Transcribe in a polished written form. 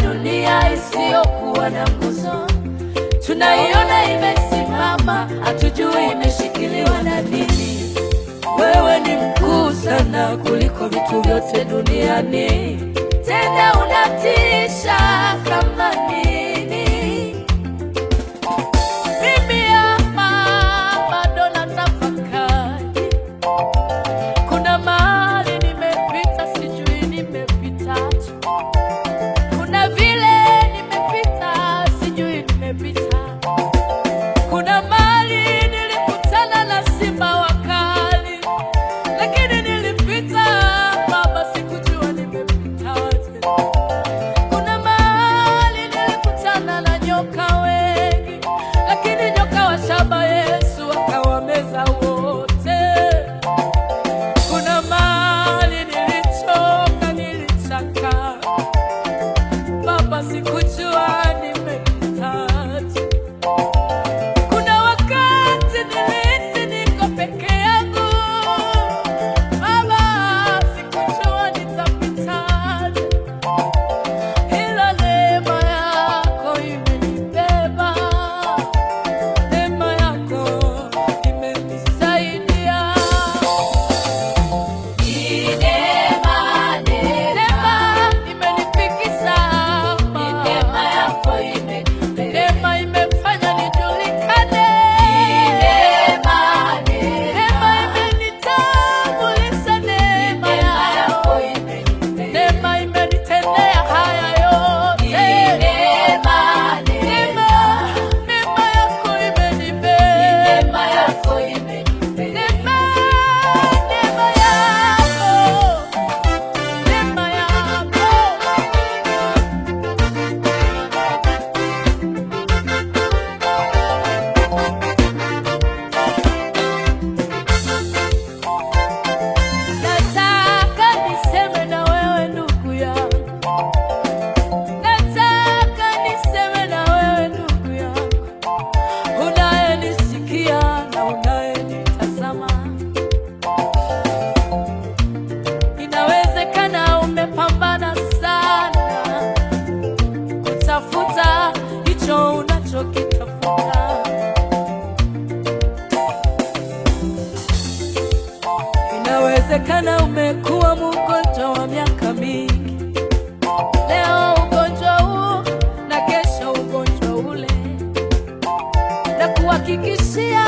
Dunia isiyokuwa na nguzo tunaiona imesimama, hatujui imeshikiliwa na nini. Wewe ni mkuu sana kuliko vitu vyote duniani, tena unatisha kama nini. Mimi hapa bado natafakari, kuna mahali nimepita, sijui nimepitaje. Kuna vile nimepita, sijui nimepita. Kuna mahali nilikutana na simba wakali, lakini nilipita baba, sikujua nimepitaje. Kuna mahali nilikutana na nyoka wengi, lakini nyoka wa shaba Yesu akawameza wote. Kuna mahali nilitoka, nilichaka baba, sikujua nimepitaje. Kuna wakati nilihisi niko peke yangu, baba, sikujua nitapitaje, ila neema yako imenibeba, neema yako imenisaidia. Neema, Neema imenifikisha hapa, neema yako imenibeba. neema imefanya nijulikane, Neema, neema imenitambulisha, neema neema yako yako imenibeba. neema imenitendea haya yote. Neema, Neema, neema yako imenibeba. neema yako imenibeba. Neema, neema yako, neema yako. Nataka niseme na wewe ndugu yangu, nataka niseme na wewe ndugu yangu, unayenisikia na unayenitazama. Inawezekana umepambana sana kutafuta hicho unachokitafuta. Inawezekana umekuwa mgonjwa wa miaka mingi, leo ugonjwa huu na kesho ugonjwa ule, na kuhakikishia